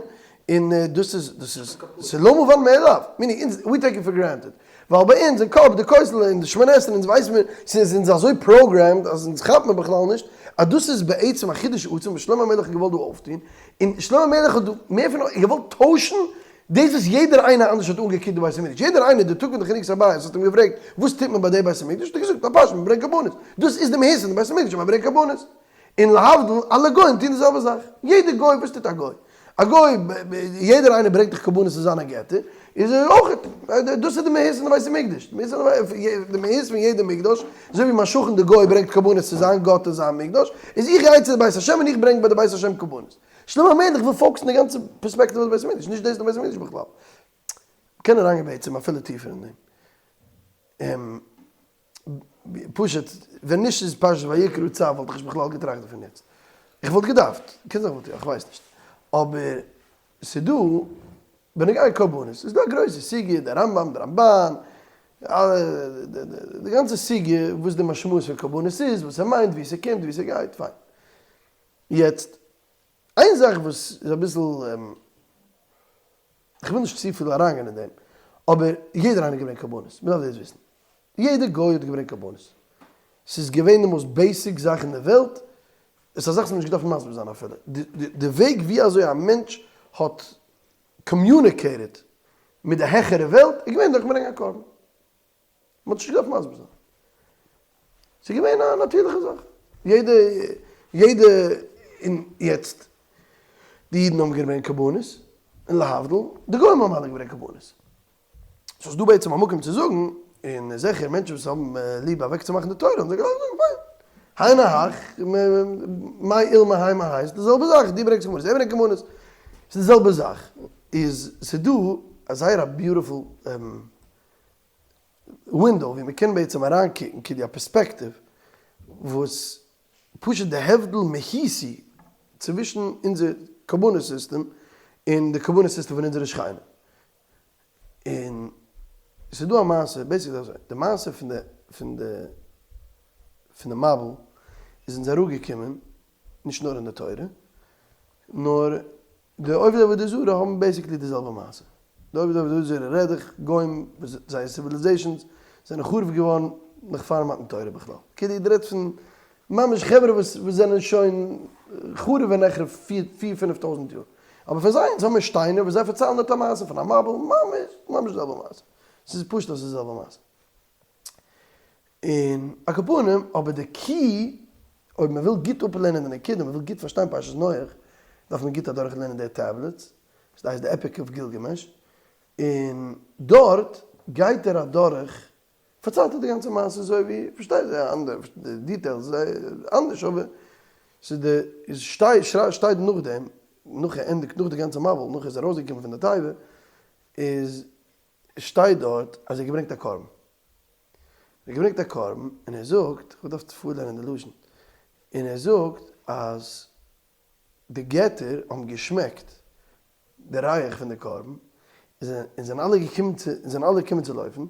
און דאס איז, דאס איז, ס'איז לא מובן מאליו, meaning אונז, we take it for granted. ווייל ביי אונז אין קאפ, די כותל און די שמונה עשרה, אונז ווייסן מיר, ס'איז אונז אזוי programmed אז אונז כאפט מען בכלל נישט אז דאס איז בעצם א חידוש עצום וואס שלמה המלך האט געוואלט דא אויפטון, און שלמה המלך האט דא מער פון געוואלט טוישן דאס וואס יעדער איינער אנדערש האט אנגעקוקט די בית המקדש, יעדער איינער די טאג פון די חנוכת הבית האט אים געפרעגט וואס טוט מען ביי די בית המקדש האט ער געזאגט א פשט מען ברענגט קרבנות, דאס איז די מהות פון די בית המקדש אז מען ברענגט קרבנות. און להבדיל, אלע גוים טוהן די זעלבע זאך. יעדער גוי, וואס טוט א גוי? א גוי, יעדער איינער ברענגט דאך קרבנות צו זיינע געטער, איז ער אויך, דאס איז די מהות פון די בית המקדש. די מהות פון יעדע מקדש, אזוי ווי מיין שכן די גוי ברענגט קרבנות צו זיין גאט אין זיין מקדש, איז איך גיי צו די בית השם און איך ברענג ביי די בית השם קרבנות. שלמה המלך וויל focus ן די גאנצע פערספעקטיוו אויף די בית המקדש, נישט דאס איז די בית המקדש בכלל. מ'קען אריינגיין בעצם אפילו טיפער אין דעם. פשוט, ווען נישט איז פרשת ויקרא צו וואלט איך נישט בכלל געטראכט דערפון יעצט. איך וואלט געדארפט, קען זיין וואלט יא, איך ווייס נישט. אבער ס'איז דא, בנוגע קרבנות, איז דא א גרויסע סוגיא, דער רמב ם, דער רמבן, די גאנצע סוגיא וואס די משמעות פון קרבנות איז, וואס ס'מיינט, ווי ס'קומט, ווי ס'גייט, פיין. יעצט, איין זאך וואס איז אביסל, איך וויל נישט צופיל אריינגיין אין דעם, אבער יעדער איינער האט געברענגט קרבנות, מען דארף דאס וויסן, יעדער גוי האט געברענגט קרבנות, ס'איז געווען די most basic זאך אין די וועלט, עס איז א זאך וואס מען האט נישט געדארפט מסביר זיין אפילו, די וועג ווי אזוי א מענטש האט communicated מיט די העכערע וועלט איז געווען דורך ברענגען א קרבן. מען האט נישט געדארפט מסביר זיין. ס'איז געווען א נאטירליכע זאך. יעדע, יעדע, און יעצט, די אידן האבן געברענגט קרבנות, און להבדיל, די גוים האבן אלע געברענגט קרבנות. סאו ס'איז דא בעצם א מקום צו זאגן, און זיכער מענטשן וואס האבן ליב אוועקצומאכן די תורה, האבן זיי געדארפט זאגן, פיין, היינו הך, מאי אילמא האי מהאי, ס'איז די זעלבע זאך, דו ברענגסט קרבנות, ער ברענגט קרבנות, ס'איז די זעלבע זאך. איז ס'איז דא א זייער א beautiful window ווי מ'קען בעצם אריינקוקן כדי א פערספעקטיוו וואס פשוט די הבדל מהותי צווישן אונזער קרבנות סיסטעם. און די קרבנות סיסטעם פון אונזערע שכנים. און ס'איז דא א מעשה, basically אזוי, די מעשה פון די פון די פון די מבול איז אונז אראפגעקומען נישט נאר אין די תורה, נאר די עובדי עבודה זרה האבן basically די זעלבע מעשה. די עובדי עבודה זרה רעד איך גוים וואס זייער civilizations זענען חרוב געווארן נאך פאר מתן תורה בכלל. כאילו דו רעדסט פון ממש חברה וואס זענען שוין חרוב ונחרב פיר פינף טויזנט יאר. אבער פון זיי אונז האבן מיר שטיינער וואס זיי פארציילן דארט א מעשה פון א מבול, ממש ממש די זעלבע מעשה. ס'איז פשוט אז ס'איז די זעלבע מעשה. און על כל פנים, אבער די key, אויב מען וויל גוט אפלערנען די נקודה, מען וויל גוט פארשטיין פרשת נח, דארף מען גוט אדורך לערנען די tablets, דאס הייסט די Epic of Gilgamesh, און דארט גייט ער אדורך, פארציילט ער די גאנצע מעשה אזוי ווי, פארשטייט זיך אנדערש, די details אנדערש, אבער ס'איז די, איז שטייט שטייט נאכדעם, נאך ער ענדיגט נאך די גאנצע מבול, נאך ער איז ארויסגעקומען פון די תיבה, איז שטייט דארט אז ער האט געברענגט א קרבן. ער האט געברענגט א קרבן און ער זאגט, איך דארף פארלערנען די לשון, און ער זאגט אז די געטער האבן געשמעקט די ריח פון די קרבן, און זענען אלע געקומען צו, זענען אלע געקומען צו לויפן,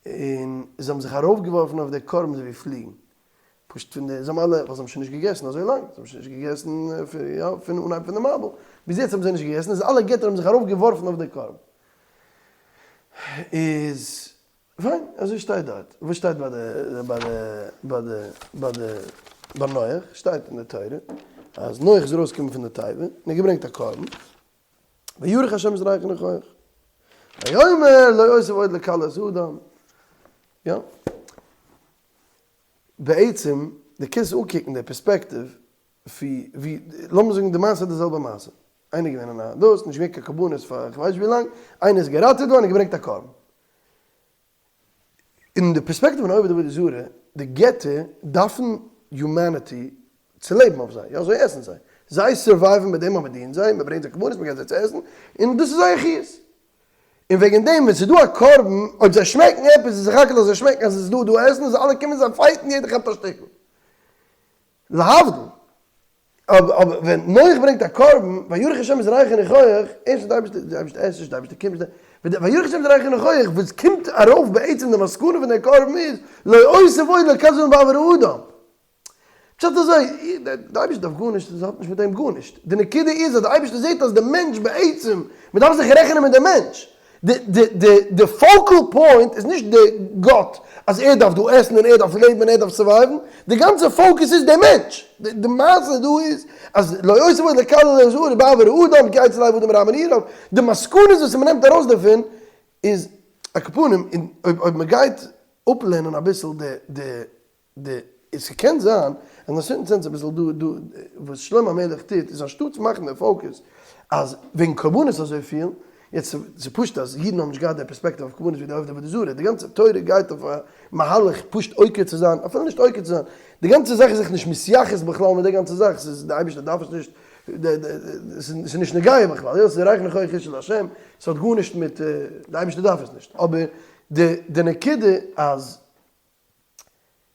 און זיי האבן זיך ארויפגעווארפן אויף די קרבן אזוי ווי פליגן. פשוט פון די, זיי האבן אלע, ווייל זיי האבן שוין נישט געגעסן אזוי לאנג, זיי האבן שוין נישט געגעסן פון, יא, פון אנהייב פון די מבול, ביז יעצט האבן זיי נישט געגעסן, איז אלע געטער האבן זיך ארויף געווארפן אויף די קרבן. איז, פיין, אזוי שטייט דארט. וואס שטייט ביי די, ביי די, ביי די, ביי די, ביי נח? שטייט אין די תורה אז נח איז ארויסגעקומען פון די תיבה און ער האט געברענגט א קרבן, וירח השם את ריח ניחוח, ויאמר לא אוסיף עוד לקלל את האדם, יא. בעצם די קענסט אנקוקן די פערספעקטיוו ווי ווי לאמיר זאגן די מעשה איז די זעלבע מעשה, איינער געווען אין א דאס, נישט געווען קיין קרבנות פאר כ'ווייס נישט ווי לאנג, איינער איז געראטעוועט געווארן און געברענגט א קרבן. אין די פערספעקטיוו פון עובד עבודה זרה, די געטער דארפן humanity צו לעבן אויף זיי, יא אזוי עסן זיי, זיי survive ן מיט דעם אז מען דינט זיי, מען ברענגט זיי קרבנות, מען געבט זיי צו עסן, און דאס איז זייער חיות. און וועגן דעם ווען ס'איז דא א קרבן, אויב זיי שמעקן עפעס איז סך הכל אז זיי שמעקן אז עס איז דא דא עסן, איז אלע קומען זיי fight ן יעדער כאפט א שטיקל. להבדיל, אבער ווען נח ברענגט א קרבן, וירח השם את ריח הניחוח, ערשטנס די אייבערשטער, די אייבערשטער עסט נישט, די אייבערשטער קומט נישט, וירח השם את ריח הניחוח, וואס קומט ארויף בעצם די מסקנא פון דער קרבן איז, לא אוסיף עוד לקלל בעבור האדם. פשט אזוי, די אייבערשטער דארף גארנישט, עס האט נישט מיט אים גארנישט, די נקודה איז אז די אייבערשטער זעט אז די מענטש בעצם, מען דארף זיך רעכענען מיט די מענטש, די focal point איז נישט די גאט אז ער דארף דא עסן און ער דארף לעבן און ער דארף survive ן, די גאנצע focus איז די מענטש, די מעשה דא איז אז לא אוסיף עוד לקלל את הארץ בעבור האדם כי יצר לב האדם רע מנעוריו, די מסקנות וואס מען נעמט ארויס דערפון איז על כל פנים, אויב מען גייט אפלערנען אביסל די די עס קען זיין אז אין א certain sense אביסל דא דא וואס שלמה המלך טוט איז אנשטאטס מאכן די focus אז וועגן קרבנות אזויפיל, יעצט ס'איז פשוט אז אידן האבן נישט געהאט די פערספעקטיוו אויף קרבנות ווי די עובדי עבודה זרה, די גאנצע תורה גייט אויף א מהלך פשוט עוקר צו זיין, אפילו נישט עוקר צו זיין, די גאנצע זאך איז זיך נישט מתייחס בכלל מיט די גאנצע זאך, ס'איז די אייבערשטער דארף עס נישט, ס'איז נישט נוגע בכלל, יא ס'איז ריח ניחוח אשה לה', ס'האט גארנישט מיט, די אייבערשטער דארף עס נישט, אבער די די נקודה אז.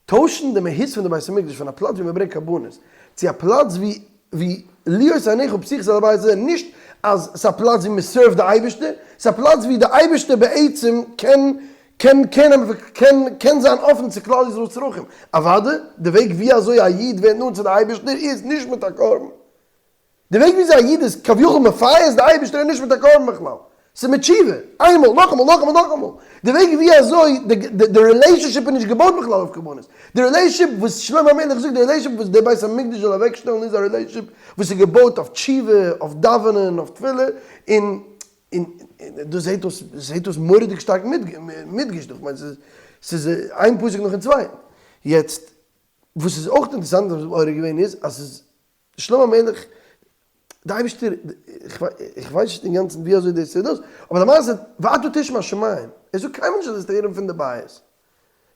טוישן די מהות פון די בית המקדש פון א פלאץ ווי מען ברענגט קרבנות צו א פלאץ ווי ווי להיות עיניך פתוחות אל הבית הזה, נישט אז ס'איז א פלאץ ווי מען serve ט די אייבערשטער, ס'איז א פלאץ ווי די אייבערשטער בעצם קען קען קען קען קען זיין אפן צו כלל ישראל'ס צרכים. אוודאי, די וועג ווי אזוי א איד ווערט נאנט צו די אייבערשטער איז נישט מיט א קרבן. די וועג וויאזוי א איד איז כביכול מפייס די אייבערשטער איז נישט מיט א קרבן בכלל, ס'איז מיט תשובה, איינמאל, נאכאמאל, נאכאמאל, נאכאמאל. די וועג ווי אזוי די relationship איז נישט געבויט בכלל אויף קרבנות. די relationship וואס שלמה המלך זאגט, די relationship וואס די בית המקדש זאל אוועקשטעלן איז א relationship וואס איז געבויט אויף תשובה, אויף דאווענען, אויף תפילה, און און דאס זעט אויס, זעט אויס מורא'דיג שטארק מודגש דא, כ'מיין ס'איז ס'איז איין פסוק נאכן צווייטן. יעצט, וואס איז אויך אינטערעסאנט וואס איז מעורר געווען איז אז ס'איז שלמה המלך, די אייבערשטער, איך ווייס נישט אינגאנצן ווי אזוי דאס איז דאס, אבער למעשה, ואתה תשמע שמים, ער זאגט קיינמאל נישט אז עס איז הערן פון די בית,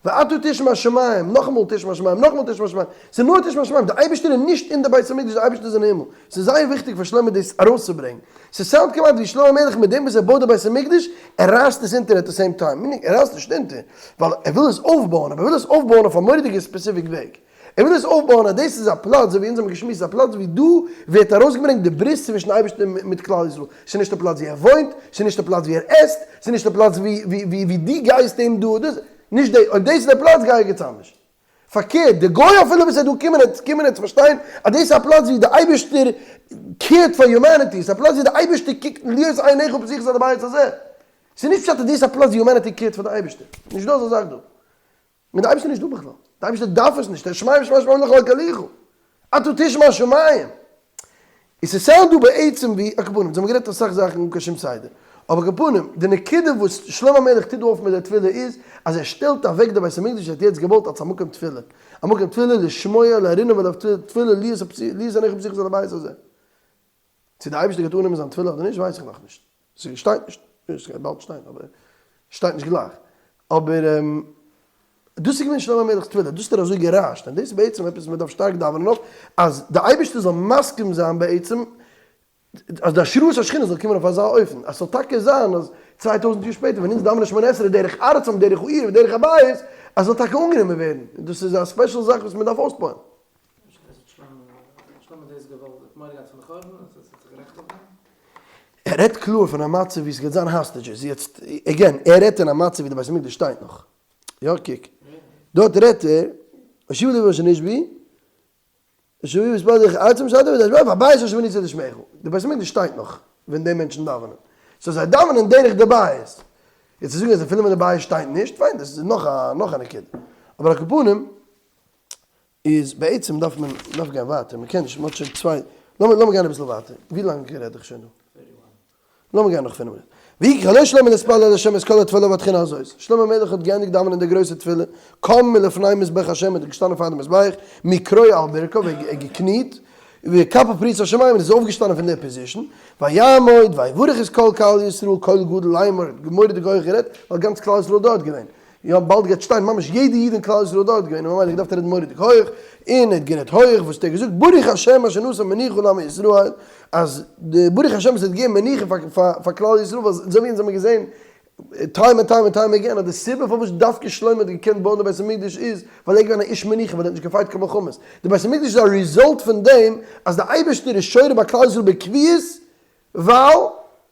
ואתה תשמע שמים, נאכאמאל תשמע שמים, נאכאמאל תשמע שמים, ס'איז נאר תשמע שמים, די אייבערשטער איז נישט אין די בית המקדש, די אייבערשטער איז אין הימל, ס'איז זייער וויכטיג פאר שלמה דאס ארויסצוברענגען, ס' sound ט כמעט ווי שלמה המלך מיט דעם וואס ער בויט די בית המקדש, ער רייסט עס אונטער at the same time, meaning ער רייסט נישט אונטער, ווייל ער וויל עס אויפבויען, אבער ער וויל עס אויפבויען אויף א מורא'דיגע specific וועג. ער וויל עס אויפבויען אז דאס איז א פלאץ, אזוי ווי אונז האבן געשמועסט, א פלאץ ווי דא ווערט ארויסגעברענגט די ברית צווישן אייבערשטן מיט כלל ישראל. ס'איז נישט א פלאץ ווי ער וואוינט, ס'איז נישט א פלאץ ווי ער עסט, ס'איז נישט א פלאץ ווי דו גייסט אים דא, דאס, נישט די, אויב דאס איז די פלאץ גיי ערגעץ אנדערש. פארקערט, די גוי אפילו וואס ער דא קומען ער קומען ער צו פארשטיין אז דאס איז א פלאץ ווי די אייבערשטער care ט פאר humanity, ס'איז א פלאץ ווי די אייבערשטער קוקט להיות עיניך פתוחות על הבית הזה. ס'איז נישט פשט אז דאס איז א פלאץ ווי humanity care ט פאר די אייבערשטער. נישט דא אזא זאך דא. און די אייבערשטער איז נישט דא בכלל. די אייבערשטער דארף עס נישט, ער שמים שמים שמים לך על כליך. אתה תשמע שמים. איז ס' sound דא בעצם ווי, על כל פנים, אונז האבן גערעדט אסאך זאכן אן קיין שום סדר. אבער על כל פנים, די נקודה וואס שלמה המלך טוט דא אויף מיט די תפילה איז, אז ער שטעלט אוועק די בית המקדש וואס ער האט יעצט געבויט אלס א מקום תפילה. א מקום תפילה לשמוע להרינה ולתפילה להיות עיניך פתוחות על הבית הזה. צו די אייבערשטער גייט אננעמען זיין תפילה אדער נישט ווייס איך נאכנישט. ס'שטייט נישט, ס'גייט באלד שטיין אבער שטייט נישט גלייך. אבער דאס איז געווען שלמה המלך'ס תפילה, דאס האט ער אזוי גערעש'ט, און דאס איז בעצם עפעס וואס מען דארף שטארק דאווענען אויף, אז די אייבערשטער זאל מסכים זיין בעצם אז די השראת השכינה זאל קומען אויף אזא אופן, אז ס'זאל טאקע זיין אז 2000 יאר שפעטער ווען אונז דאווענען שמונה עשרה דרך ארצם דרך העיר ודרך הבית, אז ס'זאל טאקע אנגענומען ווערן, דאס איז א special זאך וואס מען דארף אויספועלן. ער רעדט קלאר פון א מצב ווי ס'גייט זיין hostages, יעצט again ער רעדט אין א מצב ווי די בית המקדש שטייט נאך, יא קוק דארט רעדט ער, השיבה לי ואשר נשבי, השיבה מספר דרך ארצם שדה ודרך והבית אשר בנית לשמך, די בית המקדש שטייט נאך ווען די מענטשן דאווענען, so זיי דאווענען דרך די בית, יעצט צו זאגן אז אפילו ווען די בית שטייט נישט, פיין דאס איז נאך א נאך א נקודה, אבער על כל פנים איז בעצם דארף מען דארף גיין ווייטער, מען קען נישט, מען האט שוין צוויי, לאמיר לאמיר גיין אביסל ווייטער, ווי לאנג רעד איך שוין דא? לאמיר גיין נאך פינף מינוט. ויהי ככלות שלמה להתפלל אל ה' את כל התפלה והתחינה הזאת, שלמה המלך האט געענדיגט דאווענען די גרויסע תפילה, קם מלפני מזבח ה' האט ער געשטאנען פאר די מזבח, מכרוע על ברכיו, ער האט געקניט, וכפיו פרוס השמים און איז אויפגעשטאנען פון די position, ויעמוד ויברך את כל קהל ישראל קול גדול לאמור, ער האט מורא'דיג הויך גערעדט, ווייל גאנץ כלל ישראל איז דארט געווען. יא באלד גייט שטיין ממש יעדע איד אין כלל ישראל איז דארט געווען און ממילא געדארפט רעדן מורא'דיג הויך, און ער האט גערעדט הויך, וואס האט ער געזאגט ברוך השם אשר נתן מנוחה לעמו ישראל, אז די ברוך השם וואס האט געגעבן מנוחה פאר פאר כלל ישראל, ווייל אזוי ווי אונז האבן געזען time and time and time again אז די סיבה פארוואס דווקא שלמה האט געקענט בויען די בית המקדש איז ווייל ער איז געווען א איש מנוחה ווייל ער האט נישט געפייט קיין מלחמות, די בית המקדש איז א result פון דעם אז די אייבערשטער איז שורה ביי כלל ישראל בקביעות ווייל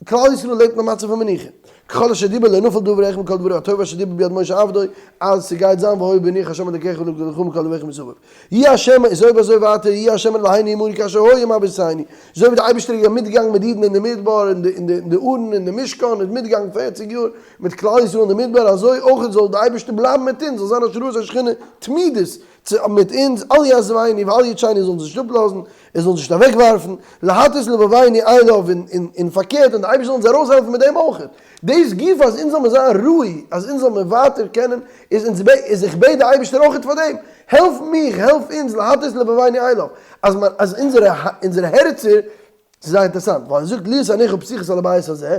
כלל ישראל לעבט אין א מצב פון מנוחה. ככל אשר דיבר לא נפל דבר אחד מכל דבריו הטוב אשר דיבר ביד משה עבדו, אז ס'גייט זיין והיה בהניח השם אלקיך ולך מכל אויביך מסביב. יהי השם, איז אויב אזוי ווייטער, יהי השם אלהינו עמנו כאשר היה עם אבותינו, אזוי ווי דער אייבערשטער איז מיטגעגאנגען מיט אידן אין די מדבר, אין די אין די ארון, אין די משכן, איז מיטגעגאנגען פערציג יאר מיט כלל ישראל אין די מדבר, אזוי אויך זאל דער אייבערשטער בלייבן מיט אונז, זאל זיין השראת השכינה תמידית צו מיט אונז, אל יעזבנו ואל יטשנו, זאל אונז נישט אפלאזן, ער זאל אונז נישט אוועקווארפן, להטות לבבנו אליו, און און פארקערט, און דער אייבערשטער זאל אונז ארויסהעלפן מיט דעם אויך. דאס גופא אז אונז זאל מיר זיין ראוי, אז אונז זאל מיר ווייטער קענען, איז אונז בעט, איז איך בעט די אייבערשטער אויך פאר דעם, העלף מיך, העלף אונז, להטות לבבנו אליו, אז מיין, אז אונזערע, אונזערע הערצער, ס'איז זייער אינטערעסאנט, ווייל ער זאגט להיות עיניך פתוחות על הבית הזה,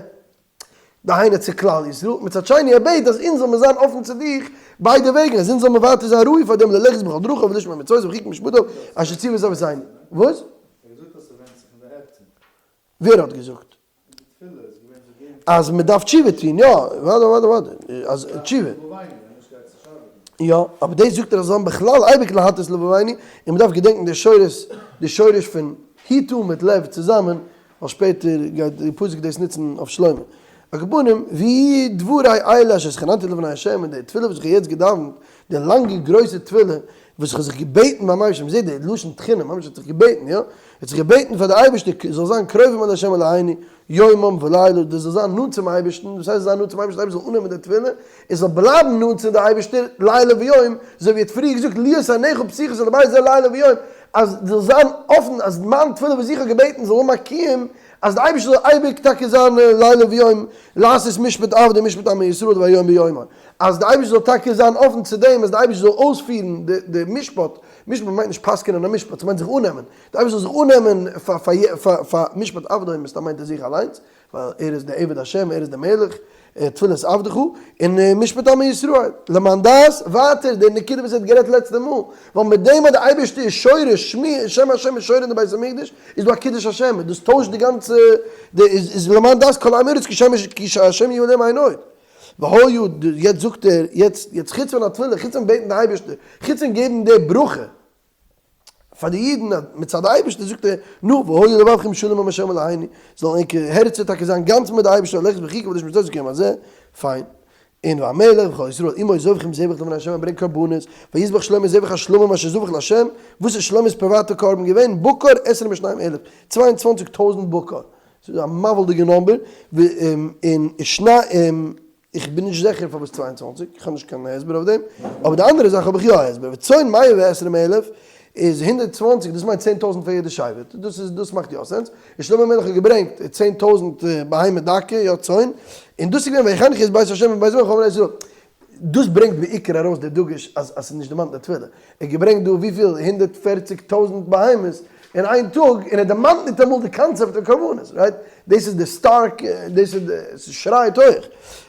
דהיינו צו כלל ישראל, מצד שני ער בעט אז אונז זאל מיר זיין אפן צו דיך ביידע וועגן, אז אונז זאל מיר ווייטער זיין ראוי פאר דעם ללכת בכל דרכיו ולשמור מצוותיו וחוקי משפטיו אשר ציוה את אבותינו. וואס? ער האט געזאגט אז ס'ווענדט זיך אין די הערצער. ווער האט געזאגט? אין די תפילה איז געווען צו געבן. אז מען דארף תשובה טון, יא, אוודאי אוודאי אוודאי, אז תשובה. יא, אבער דאס זאגט ער אז זאל בכלל אייביג להטות לבבנו, און מען דארף געדענקן די שורש, די שורש פון היתו מיט לב צוזאמען, ווייל שפעטער גייט די פסוק דאס נוצן אויף שלמה. על כל פנים, ויהי דברי אלה אשר התחננתי לפני ה', און די תפילה וואס איך האב יעצט געדאווענט, די לאנגע גרויסע תפילה, וואס איך האב זיך געבעטן ביים אייבערשטן, מ'זעט די לשון תחינה, ממש האט זיך געבעטן, יא, ער האט זיך געבעטן פאר די אייבערשטער זאל זיין קרובים אל ה' אלהינו יומם ולילה, דאס זאל זיין נאנט צום אייבערשטן, וואס הייסט זיין נאנט צום אייבערשטן, די אייבערשטער זאל אננעמען די תפילה, עס זאל בלייבן נאנט צו די אייבערשטער לילה ויום, אזוי ווי ער האט פריער געזאגט להיות עיניך פתוחות אל הבית הזה לילה ויום, אז זאל זיין אפן אז מיין תפילה וואס איך האב געבעטן זאל האבן א קיום, אז די אייבערשטער זאל אייביג טאקע זיין לילה ויום לעשות משפט עבדו ומשפט עמו ישראל דבר יום ביומו, אז די אייבערשטער זאל טאקע זיין אפן צו דעם אז די אייבערשטער זאל אויספירן די די משפט, משפט מיינט נישט פסק'ענען א משפט, ס'מיינט זיך אננעמען, די אייבערשטער זאל זיך אננעמען פאר פאר פאר משפט עבדו, מסתם מיינט ער זיך אליינס, ווייל ער איז דער עבד השם, ער איז דער מלך, תפילת עבדך, און משפט עמו ישראל, למען דעת, ווייטער די נקודה וואס ער האט גערעדט לעצטע מאל, ווייל מיט דעם אז דער אייבערשטער איז שורה, שמי, שם השם איז שורה אין די בית המקדש, איז דא א קידוש השם, און דאס טוישט די גאנצע, די איז איז למען דעת כל עם הארץ כי שם כי השם יהי' עליהם עין עוד. והיה, יעצט זאגט ער, יעצט יעצט חוץ פון א תפילה, חוץ פון בעטן די אייבערשטער, חוץ פון געבן די ברכה. פאר די אידן אז מצד די אייבערשטער זאגט ער, נו, והיה לבבכם שלם עם ה' אלהינו, זאלן ענקער הערצער טאקע זיין גאנץ מיט די אייבערשטער ללכת בחוקיו ולשמור מצותיו כיום הזה, פיין. און והמלך וכל ישראל עמו זובחים זבח לפני ה' ער ברענגט קרבנות, ויזבח שלמה זבח השלמים אשר זבח לה', וואס איז שלמה'ס פריוואטע קרבן געווען? בקר עשרים ושניים אלף, 22 טויזנט בקר, ס'איז א מבהיל'דיגע number, און איך בין נישט זיכער פארוואס 22, איך האב נישט קיין הסבר אויף דעם, אבער די אנדערע זאך האב איך יא א הסבר, וצאן 120 אלף איז 120, דאס מיינט 10,000 פאר יעדע שבט, דאס איז דאס מאכט יא sense, און שלמה המלך האט געברענגט 10,000 בהמה דקה, יא צאן, און דאס איז געווען ויחנכו את בית השם ובית המלך ובני ישראל. דאס ברענגט בעיקר ארויס די דגוש אז אז ס'איז נישט דערמאנט אין די תפילה. ער האט געברענגט דא וויפיל? 140 טויזנט בהמות אין איין טאג, און ער דערמאנט ניטאמאל די קאנצעפט פון קרבנות, right? דאס איז די stark, דאס איז די, ס'שרייט הויך.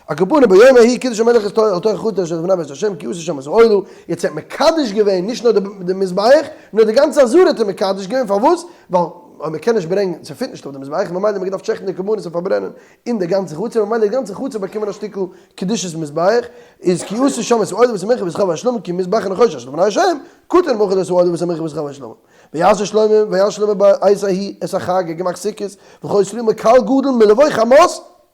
על כל פנים ביום ההוא קידש המלך את אל תוך החצר אשר לפני בית השם כי עשה שם את האוהל, יעצט ער האט מקדש געווען נישט נאר די מזבח, נאר די גאנצע עזרה האט ער מקדש געווען, פארוואס? ווייל אויב מ'קען נישט ברענגען, ס'פיט נישט אויף די מזבח, ממילא האט מען געדארפט שעכטן די קרבנות און פארברענען אין די גאנצע חצר, ממילא די גאנצע חצר באקומען א שטיקל קדושת מזבח, איז כי עשה שם את האוהל ואת המנחה ואת זבח השלמים כי מזבח הנחושת אשר לפני השם, קטן מאכל את האוהל ואת המנחה ואת זבח השלמים. ויעש שלמה, ויעש שלמה בעת ההיא את החג, ער האט געמאכט סוכות, וכל ישראל מקהל גדול מלבוא חמת,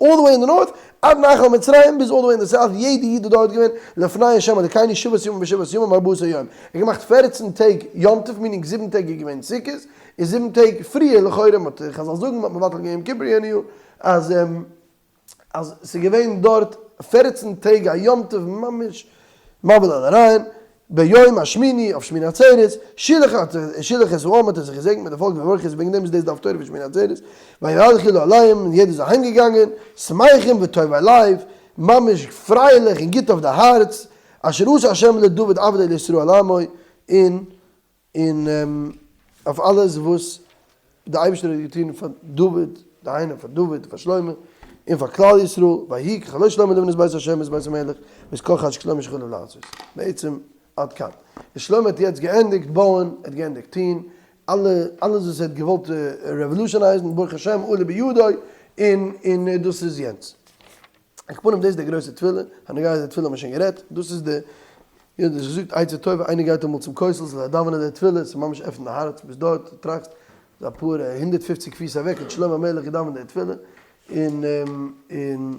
all the way in the north, עד נחל מצרים, ביז all the way in the south, יעדע איד איז דארט געווען, לפני ה' אלוקינו שבעת ימים ושבעת ימים ארבעה יום. ער האט געמאכט פערצן טעג יום טוב, meaning זיבן טעג איז געווען סוכות, און זיבן טעג פריער לכאורה, מ'האט חזל זאגן מ'האט מבטל געווען יום כיפור יענע יאר, אז אז ס'איז געווען דארט פערצן טעג א יום טוב ממש מבהיל על הרעיון, ביום השמיני אויף שמיני עצרת, שילח האט שילח את העם האט ער זיך געזעגנט מיט די פאלק ויברכו את וועגן דעם איז דאס די הפטורה פון שמיני עצרת, וילכו לאהליהם און יעדער איז אהיים געגאנגען, שמחים וטובי לב, ממש פרייליך און גוט אויף די הארץ, אשר עשה ה' לדוד עבדו לישראל עמו, און און אויף אלעס וואס דער אייבערשטער האט געטון פאר דוד, דהיינו פאר דוד, פאר שלמה, און פאר כלל ישראל, ויהי ככלות שלמה לבנות בית ה' ואת בית המלך, ואת כל חשק שלמה שחלם לעשות. בעצם עד כאן. און שלמה האט יעצט געענדיגט בויען, ער האט געענדיגט טון, אלע, אלעס וואס ער האט געוואלט revolutionize ן, ברוך השם עלה בידו, און און דאס איז יענץ. על כל פנים דאס איז די גרויסע תפילה, הנוגע די תפילה האט מען שוין גערעדט, דאס איז די, יא דאס געזאגט עצה טובה, איינער גייט אמאל צום כותל זאל ער דאווענען די תפילה, ס'איז ממש עפנט די הארץ, ביסט דארט, דו טראכסט, איז אפאר 150 פיס אוועק האט שלמה המלך געדאווענט די תפילה, און און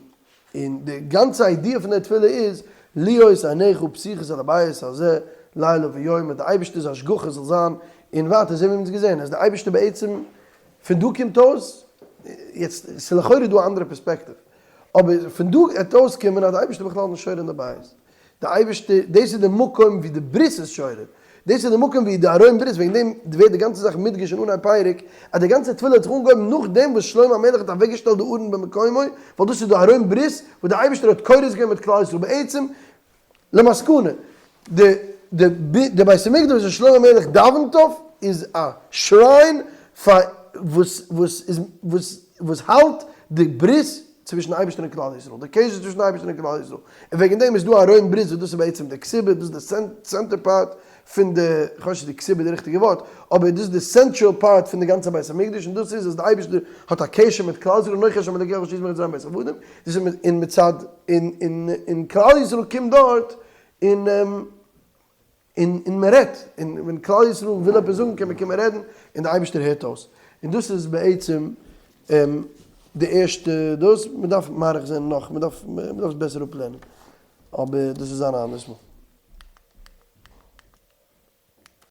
און די גאנצע idea פון די תפילה איז, להיות עיניך פתוחות אל הבית הזה לילה ויום, אז די אייבערשטער'ס השגחה זאל זיין, און ווייטער אזוי ווי מ'האט געזען אז די אייבערשטער בעצם פון דא קומט אויס, יעצט ס'איז לכאורה דא א אנדערע פערספעקטיוו, אבער פון דא וועט אויסקומען אז די אייבערשטער בכלל נישט שורה אין די בית, די אייבערשטער, דאס איז די מקום ווי די ברית איז שורה, דאס איז די מקום ווי די ארון ברית, וועגן דעם ווערט די גאנצע זאך מודגש אין אנהייב פרק, אז די גאנצע תפילה האט זיך אנגעהויבן נאכדעם וואס שלמה המלך האט אוועקגעשטעלט די ארון במקומו, ווייל דאס איז די ארון ברית וואס די אייבערשטער האט כורת געווען מיט כלל ישראל, בעצם למסקנא, די די די בית המקדש וואס שלמה המלך דאווענט אויף איז א shrine פאר וואס וואס איז וואס וואס האלט די ברית צווישן אייבערשטען און כלל ישראל, די קשר צווישן אייבערשטען און כלל ישראל, און וועגן דעם איז דא א ארון ברית וואס דאס איז בעצם די כתובה, דאס איז די center part פון די, כ'ווייס נישט די כתובה איז די ריכטיגע ווארט, אבער דאס איז די central part פון די גאנצע בית המקדש, און דאס איז אז די אייבערשטער האט א קשר מיט כלל ישראל, אנכי השם אלוקיך אשר הוצאתיך ממצרים בית עבדים, דאס איז און מצד און און און כלל ישראל קומט דארט און און און מען רעדט, און ווען כלל ישראל וויל עפעס זאגן קען מען קומען רעדן, און די אייבערשטער הערט אויס, און דאס איז בעצם די ערשטע דאס, מען דארף מאריך זיין נאך, מען דארף מען דארף עס בעסער אפלערנען, אבער דאס איז אן אנדערס מאל.